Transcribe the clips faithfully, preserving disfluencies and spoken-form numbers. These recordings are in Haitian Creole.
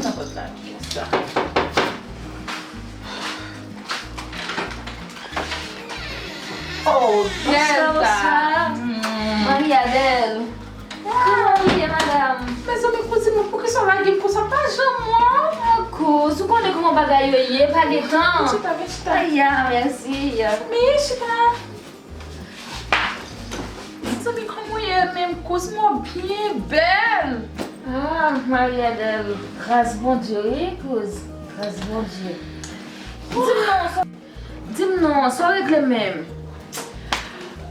Nan pòt la, konsa. Oh, Delta. Bonsoir, bonsoir. Hmm. Maria Belle. Kòman ou ye, madanm? Mezanmi, kouzin mwen, poukisa w lage m konsa? Pa janm mò. Akoz, ou konnen kòman bagay yo ye, pa gen tan. Chita, vin chita. Aya, mèsi. Men chita. Mezanmi, kòman w ye menm, kouz? Mwen byen bèl. Ah, Maria Belle, gras Bondye, wi, kouz. Gras Bondye. Di m non, sa, di m non, sa w regle menm?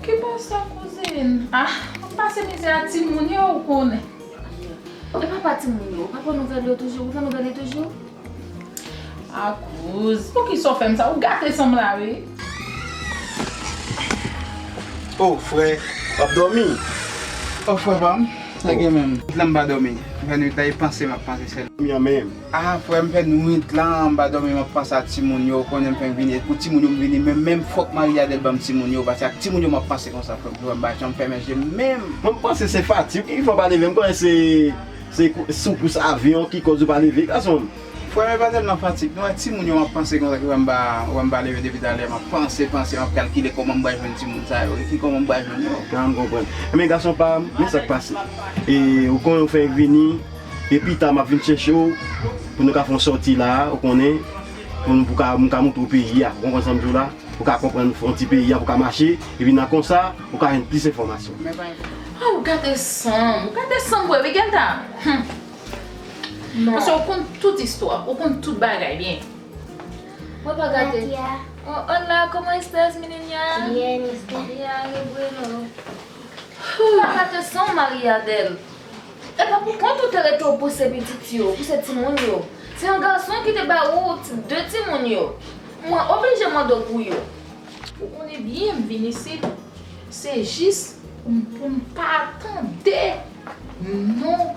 Ki bò sa, kouzin? Ah, m pase mizè a timoun yo, ou konnen. E papa timoun yo, ou pa pran nouvèl yo toujou? Ou pran nouvèl yo toujou? Akoz, poukisa w fè m sa? Ou gate san m la, wi. Oh, frè, w ap dòmi? Oh, frè pa m, sa gen menm. Nwit lan m pa dòmi. M fè nwit la, e panse m ap panse sèlman. Dòmi an menm. Ah, frè, m fè nwit lan, m pa dòmi, m ap panse a timoun yo. Ou konnen m fenk vini, e pou timoun yo m vini, men menm fòk Maria Adèle ban m timoun yo, paske ak timoun yo m ap panse konsa, frè m, frè m pa janm fèmen je m menm. Mwen, m panse se fatig ki fè w pa leve, m konnen se Se kou-, sou kous avyon ki kòz ou pa leve, gason m. Frè m, e pa tèlman fatig non, e timoun yo m ap panse konsa ki fè m pa, wè m pa leve depi talè, m ap panse, panse, m ap kalkile kòman m pral jwenn timoun sa yo, epi kòman m pral jwenn yo. Ah, m konprann. Enben, gason pa m, men sa k pase. E, ou konnen ou fenk vini, e pita m ap vin chèche w, pou nou ka fè yon sòti la, ou konnen, pou nou, pou ka, m ka montre w peyi a, ou konprann sa m di w la? Ou ka konprann fwonti peyi a, pou ka mache, epi nan konsa, ou ka jwenn plis enfòmasyon. Ah, ou gate san m, ou gate san m, bwè, wi, Delta. Hum. Non. Paske ou konn tout istwa, ou konn tout bagay byen. Mwen pa gate. Matia. Oh, hola, ¿cómo estás, mi niña? Bien, ¿y usted? Bien, qué bueno. Ou pa gate san w, Maria Adèle. E pa pou kont ou te rete w pouse pitit yo, pouse timoun yo. Se yon gason ki te ba ou ti, de timoun yo. Mwen oblije mande w pou yo. Ou konnen byen m vin isit, se jis pou m, pou m pa tande non.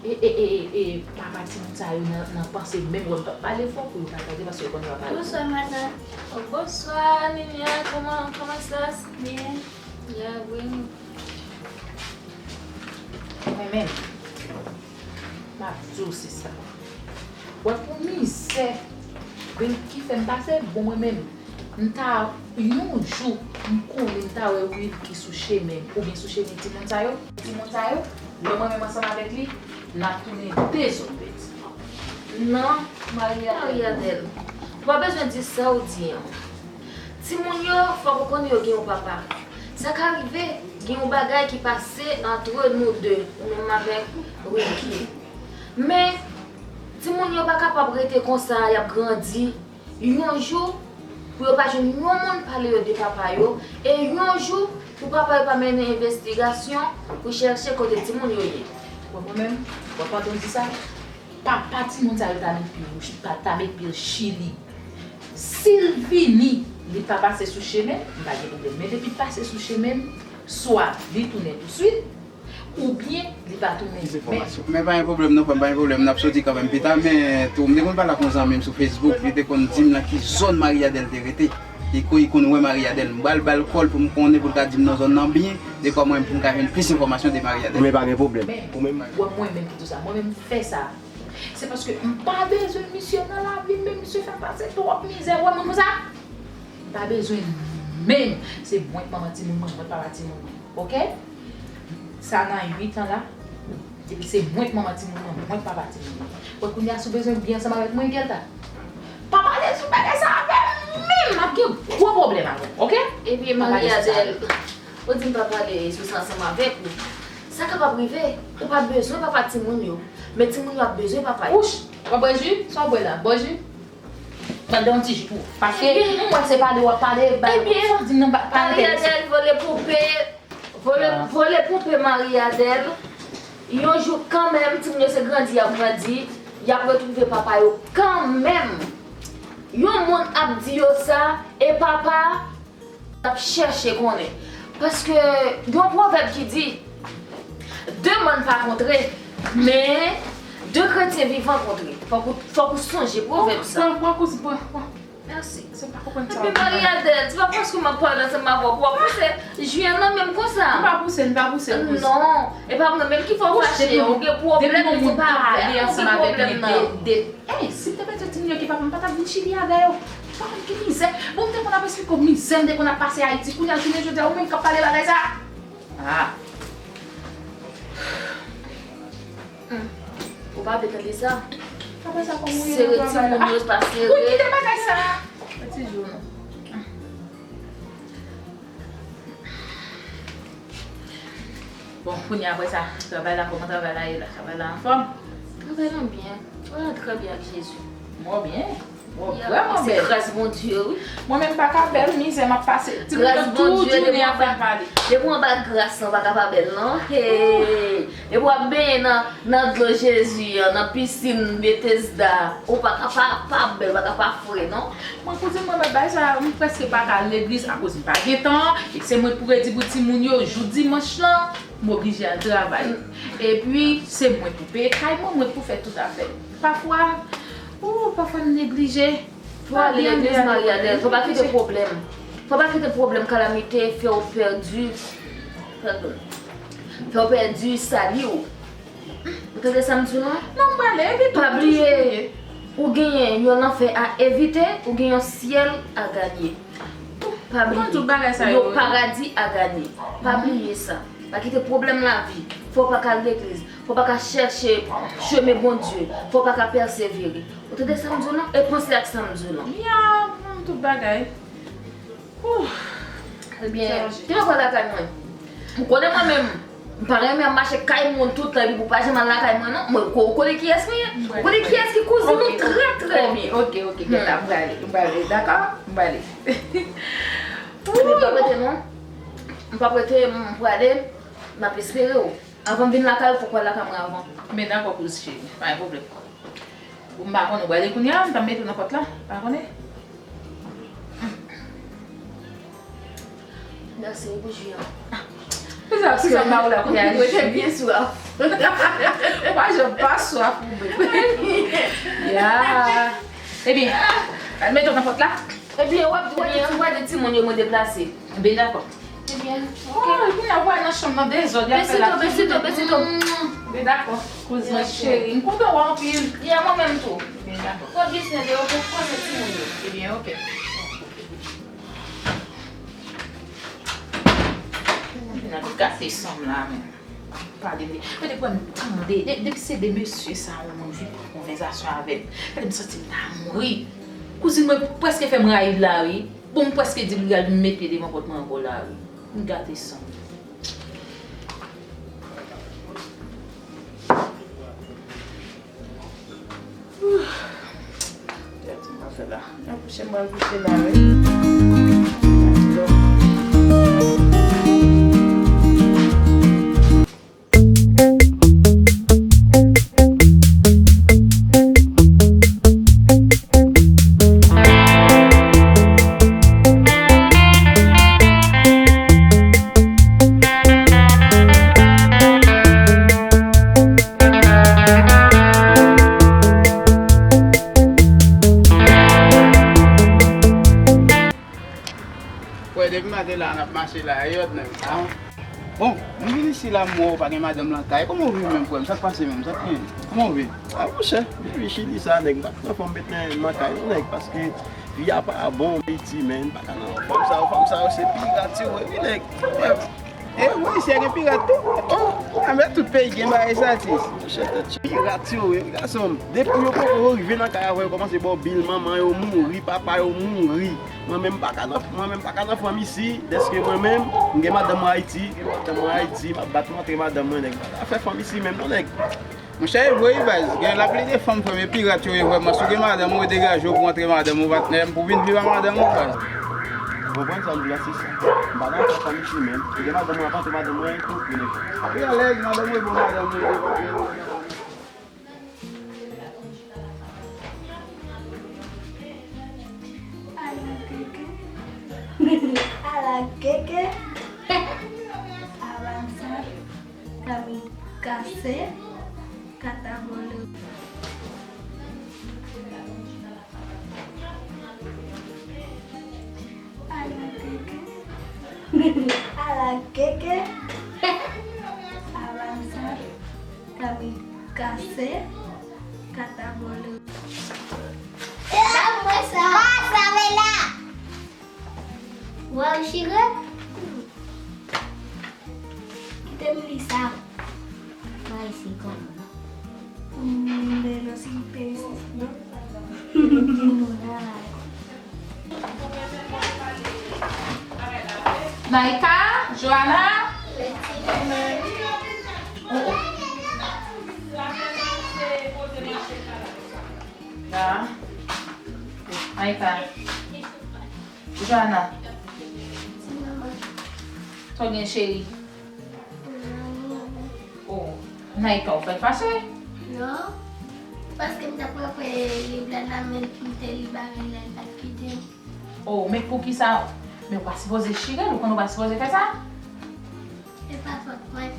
E, e, e, e, e, papa timoun sa yo nan, nan panse menm, wè m p ap pale fò pou yo pa tande, paske yo konnen m ap pale. Bonsoir, madame. Oh, bonsoir, Ninia. Comment, comment ça? Bien. Ya, bueno. Mwen menm, m ap di w se sa. Wè pou mizè, ben, ki fè m pase, bon, mwen menm, m ta, yon jou, m konnen m ta wè Wilky sou chemen m, oubyen sou chemen timoun sa yo. Timoun sa yo, wè mwen menm ansanm avèk li, n ap tounen de zòt pèdi. Non, Maria, Maria Adèle, ou pa bezwen di sa ou di an. Timoun yo, fòk ou konnen yo gen yon papa. Sa ka rive, gen yon bagay ki pase antre nou de, ou menm avèk Wilky. Men, timoun yo pa kapab rete konsa, y ap grandi. Yon jou, pou yo pa jwenn yon moun pale yo de papa yo, e yon jou, pou papa yo pa mennen envestigasyon pou chèche kote timoun yo ye. Wè mwen menm, wè pandan w di sa, papa timoun sa yo ta met pye, ta met pye Chili. Si l vini, li pa pase sou chemen m, m pa gen pwoblèm. Men depi l pase sou chemen m, swa li tounen touswit, oubyen li pa tounen. Men pa gen pwoblèm non, frè m, pa gen pwoblèm, n ap soti kanmenm pita. Men tou, m te konn pale ak yon zanmi m sou Facebook, li te konn di m nan ki zòn Maria Adèle te rete. Li ko-, li konn wè Maria Adèle. M pral ba l kòl pou m konnen, pou l ka di m nan zòn nan byen, dekwa mwen pou m ka jwenn plis enfòmasyon de Maria Adèle. Men pa gen pwoblèm. Ou menm? Wè mwen menm ki di w sa, mwen menm m fè sa. Se paske m pa bezwen misye nan lavi m, men misye fè m pase twòp mizè. Ou wè moun konsa? M pa bezwen menm. Se mwen k manman timoun mwen, mwen k papa timoun mwen. Oke? Sa nan uit an la, epi se mwen k manman timoun mwen, mwen k papa timoun mwen. Wè kounye a si w bezwen byen ansanm avèk mwen, Delta, pa pale sou bagay sa avè m menm, m ap gen gwo pwoblèm avè w, oke? Epi Maria Adèle, ou di m pa pale sou sa ansanm avèk ou. Sa kapab rive, ou pa bezwen papa timoun yo, men timoun yo ap bezwen papa yo. Wouch, w ap bwè ji? Sa w bwè la? Bwè ji? Mande yon ti ji pou ou. Paske m wè se pale w ap pale, ba, sa w di m nan pa, pa enterese. Maria Adèle, vole poupe, vole, vole poupe Maria Adèle. Yon jou kanmenm, timoun yo se grandi y ap grandi, y ap retwouve papa yo kanmenm. Yon moun ap di yo sa, e papa ap chèche konnen. Paske gen yon pwovèb ki di, de mòn pa kontre, men de kretyen vivan kontre. Fòk ou, fòk ou sonje pwovèb sa. Pran, pran, kouzen, pran, pran. Se pa konprann sa w ap di. Epi Maria Del, se pa paske m ap pale ansanm avè w pou w ap pouse Julian nan menm konsa. M pa pouse, m pa pouse, m pouse. Non, e pa mwen menm ki fè w fache, ou gen pwoblèm, men se pa avè m ou gen pwoblèm nan. Ey, si m te pèdi ti moun yo ki papa m pa t ap vin Chili avè yo. Ou pa konn ki mizè. Bon, m te konn ap esplike w mizè m te konn ap pase Ayiti. Kounye a, jounen jodi a, ou menm k ap pale bagay sa. Ah. Hmm. Ou pa vle tande sa? Apre sa, kòman w ye nan travay la? Sere timoun yo, pa sere. Ou kite bagay sa. Fè ti jou nou. Bon, kounye a, apre sa, travay la, kòman travay la ye la? Travay la anfòm? Travay la byen. Travay la trè byen ak Jezi. Mò byen. Wòb vrèman bèl. Se gras Bondye, wi. Mwen menm pa ka bèl, mizè m ap pase. Timoun yo tou jounen ap fè m pale. Depi w anba gras lan, w pa ka pa bèl, non. Hey! Depi w ap benyen nan, nan dlo Jezi an, nan pisin Betesda, ou pa ka pa, pa bèl, ou pa ka pa fre, non. Mwen, kouzin mwen, mwen, bagay sa, m prèske pa ka al legliz akoz m pa gen tan, e se mwen k pou redi pou timoun yo, jou dimanch lan, m oblije al travay. Epi, se mwen pou peye kay mwen, mwen pou fè tout afè. Pafwa, ou, pafwa m neglije. Fò w ale legliz, Maria Del, fò w pa kite pwoblèm. Fò w pa kite pwoblèm, kalamite fè w pèdi, padon, fè w pèdi sali w. Ou tande sa m di w lan? Non, m prale, evite. Pa bliye, ou genyen yon lanfè a evite, ou gen yon syèl a ganye. Pa bliye, ou gen yon paradi a ganye. Pa bliye sa. Pa kite pwoblèm lavi fè w pa ka al legliz, fè w pa ka chèche chemen Bondye, fè w pa ka pèsevere. Ou tande sa m di w lan? E panse ak sa m di w lan. Ya, m tout bagay. Ouh. Ebyen, kilè w pral lakay mwen? Ou konnen mwen menm, m pa renmen ap mache kay moun tout tan epi pou pa janm al lakay mwen, non. Mwen, ou konnen kiyès mwen ye? Ou konnen kiyès ki kouzin ou trè, trè byen. Ok, ok, ok, m prale, m prale, dakò? M prale. M p ap rete, non. M p ap rete, m prale, m ap espere w. Avan m vin lakay ou, fòk w al lakay mwen avan. Men dakò, kouz cheri, pa gen pwoblèm. Bon, m pa konnen, ou prale kounye a, m t ap mete w nan pòt la, pa konnen. Mèsi wi pou ji an. Poukisa, poukisa m ba ou la kounye a? Mwen te byen swaf. Ou pa janm pa swaf ou menm. Ya. Ebyen, al mete w nan pòt la. Ebyen, w ap di, w ap di, w ap di timoun yo mwen deplase. Ebyen, dakò. Ebyen, ok. Oh, epi n ap wè nan chanm nan dezòd, y ap fè la. Besito, besito, besito. Ebyen, dakò. Kouzin cheri, m kontan wè w anpil. Ya, mwen menm tou. Ebyen, dakò. Pran byen swen de yo, pran swen timoun yo. Ebyen, ok. Vin ap gate san m la menm. Pale de, gade pou m tande, de, depi se de mesye sa yo moun vin pran konvèsasyon avè m. Gade m santi m ta mouri. Kouzin mwen prèske fè m rayi l la wi. Bon, m prèske di l li al met pye devan pòt mwen ankò la wi. M gate san m. Gade sa m ap fè la. Nan kouche m pral kouche la wi. Wè, depi maten la, n ap mache la, e yòt nèg la. Bon, m vin isi la, m wè w pa gen madanm nan kay. Kòman w viv menm, frè m? Sa k pase menm? Sa k gen? Kòman w viv? A, monchè, depi Chili sa, nèg, m pa t nan fòm met nan, nan kay, non, nèg, paske vi a pa bon, Ayiti, men, m pa ka nan fòm sa yo, fanm sa yo, se pirat yo, wi, nèg. E wi, isi a gen pirat tou. Oh, a, men tout peyi gen bagay sa, ti. Monchè, tèt chaje. Pirat yo, wi, gason m. Depi yo poko rive nan kay avè yo, kòmanse ba w bil, manman yo mouri, papa yo mouri. Mwen menm m pa ka nan, mwen menm m pa ka nan fanm isi, dèske mwen menm, m gen madanm mwen Ayiti, gen madanm mwen Ayiti, m ap bat m antre madanm mwen, nèg, m pa ka fè fanm isi menm non, nèg. Monchè, e vre wi, baz. Gen lapli de fanm, frè m, e pirat yo ye vrèman. Si w gen madanm ou, e degaje w pou antre madanm ou, patnè m, pou vin viv ak madanm ou, baz. Ou konprann sa m di la, se sa. M pa nan fè fanm isi menm. Si w gen madanm ou, ap antre madanm mwen, e tou, frè, nèg. Apre alèz, madanm ou, e bon madanm ou, e bon. Ala keke. Ala keke. Avansa. Kamikase. Katabolo. Ala keke. Ala sa. Kamikase. Katabolo. Sa mwen sa. Sa mwen la. Waw, chire. Kite m li sa. Mwen isi kòm. Mm, men non, si m pe isi, non. Naika, Joana. Oh, oh. Ya. Naika. Joana. Sa w gen, cheri? Oh, Naika, ou fèk fache? Non, paske m t ap pran liv la nan men l pou m te li bagay la, l pa t kite m. Oh, men poukisa? Men ou pa sipoze chire l, ou konnen ou pa sipoze fè sa? E pa fòt mwen.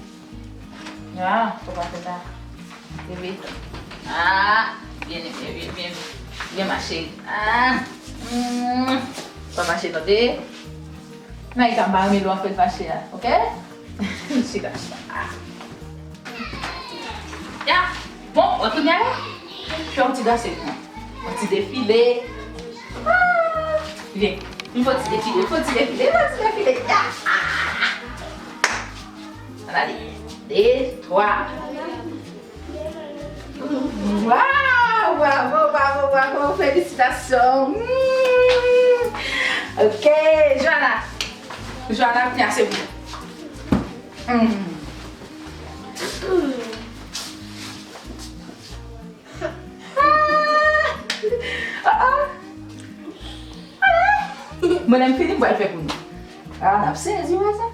Ah, fò pa fè sa. Bebe. Ah, byen, byen, byen, byen. Byen mache. Ah. Mm. Pa fache, tande. Naika, m pa renmen lè w ap fè l fache a, oke? Chita, chita. Ah. Ya. Bon, wè kounye a la? Fè yon ti danse pou mwen. Yon ti defile. Ah. Vyen. Yon ti defile, yon ti defile, yon ti defile. Ya. Ah. Ann ale. De, twa. Waw, bravo, bravo, bravo, felisitasyon. Mm. Ok, Joana. Joana, kounye a se pou ou. Mm. Ah! Ah, ah! Ah! Mwen, lè m fini, m pral fè pou nou. Ah, n ap sezi, wè sa.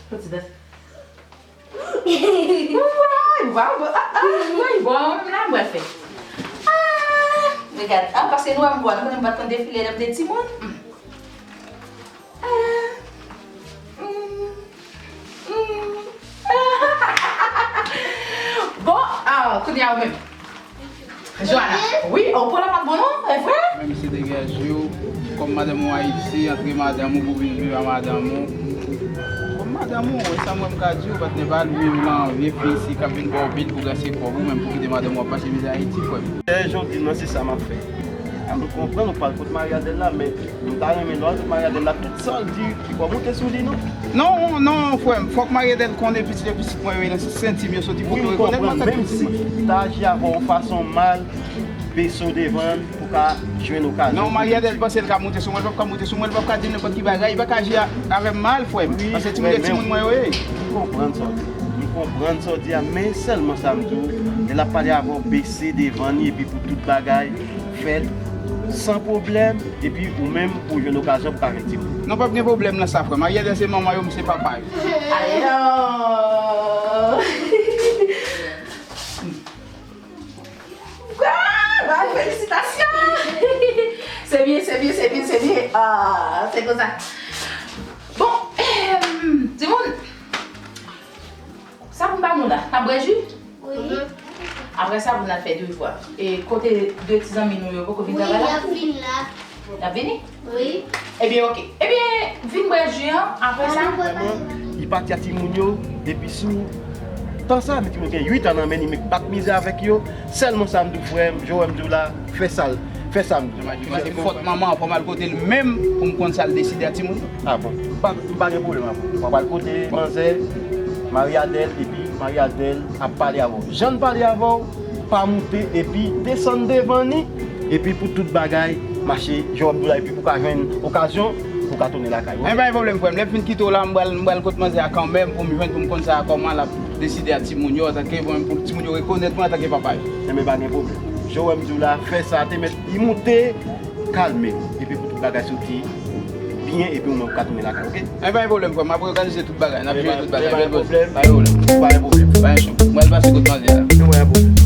Fò ti danse. Woy, waw, bon, ah, ah, woy, bon, mwen menm la, mwen fè. Ah, regad, ah, paske nou wè m bon, nou konnen m pa t konn defile lè m te timoun. Hmm. Ah, hmm, hmm. Bon, ah, kounye a ou menm. Joana, wi, ou pran la pa bon non, e vre? Menm si degaje w, kòm madanm ou Ayiti, antre madanm ou pou vin viv a madanm ou. Kòm madanm ou, e sa mwen m ka di w, patnè, pa al viv nan vye peyi isit k ap vin ba w bit pou gase kòb ou, menm pou kite madanm ou ap pase mizè Ayiti, frè m. Lè jodi, non, se sa m ap fè. A, m konprann ou pral kot Marie Adèle la, men m ta renmen lè w al kot Marie Adèle la, tout sa l di, ou pa moute sou li, non. Non, non, frè m, fòk Marie Adèle konnen pitit yo, pitit mwen yo ye nan senti m yo soti pou yo rekonèt mwen antanke pitit mwen. Wi, m konprann, menm si l ta aji avè w yon fason mal, bese w devan l pou ka jwenn okazyon. Non, Marie Adèle panse l ka moute sou mwen, l p ap ka moute sou mwen, l p ap ka di m nenpòt ki bagay, li pa ka aji a-, avè m mal, frè m. Paske timoun yo, timoun mwen yo ye. M konprann sa w di. M konprann sa w di a, men sèlman sa m di w, lè l ap pale avè w, bese devan li, epi pou tout bagay, fè l san pwoblèm, epi ou menm pou jwenn okazyon pou ka jwenn timoun. Non, p ap gen pwoblèm nan sa, frè m. Marie Adèle se manman yo, m se papa yo. Alò! Waw, felisitasyon! Se byen, se byen, se byen, se byen. Ah, se konsa. Bon, em, timoun, sa pou n ba nou la? N ap bwè ji? Wi. Apre sa, pou n al fè devwa. E kote de ti zanmi nou yo poko vin travay la? Wi, y ap vin la. Y ap vini? Wi. Ebyen, oke. Ebyen, vin bwè ji an, apre sa. Li pati a timoun yo, depi sou tan sa, men timoun gen uit an nan men li, men bat mizè avèk yo. Sèlman sa m di w, frè m, jan w wè m di w la, fè sa l, fè sa m di w. Fòt manman an, fò m al kote l menm pou m konn sa l deside a timoun. Ah bon. M pa, m pa gen pwoblèm avè w. W ap al kote manzè, Marie Adèle, epi Marie Adèle ap pale avè w. Jan l pale avè w, pa moute epi desann devan li, epi pou tout bagay mache jan w ap di w la, epi pou ka jwenn okazyon pou ka tounen lakay ou. Enben, pa gen pwoblèm, frè m. Lè m fin kite w la, m pral, m pral kot manzè a kanmenm pou m jwenn, pou m konn sa kòman l ap deside a timoun yo, antanke mwen, pou timoun yo rekonèt mwen antanke papa yo. Enben, pa gen pwoblèm. Jan w wè m di w la, fè sa, te mèt li moute, kalme, epi pou tout bagay soti byen, epi ou menm ou ka tounen lakay, oke? Enben, pa gen pwoblèm, frè m, m ap òganize tout bagay, n ap jere tout bagay, bèl bòs. Pa gen pwoblèm. Pa gen pwoblèm. Pa gen pwoblèm. M pral pase kot manzè a. Nou wè, pa gen pwoblèm.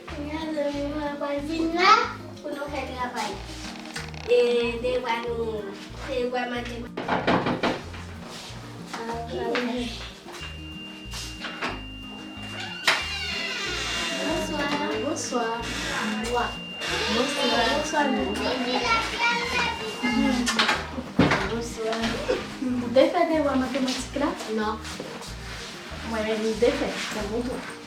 Kounye a, zanmi mwen pral vin la pou nou fè travay. E devwa nou, devwa manje. Bonswa. Bonswa. Bonswa. Bonswa. Ou te fè devwa matematik la? Non. Mwen menm, m te fè. Mwen montre.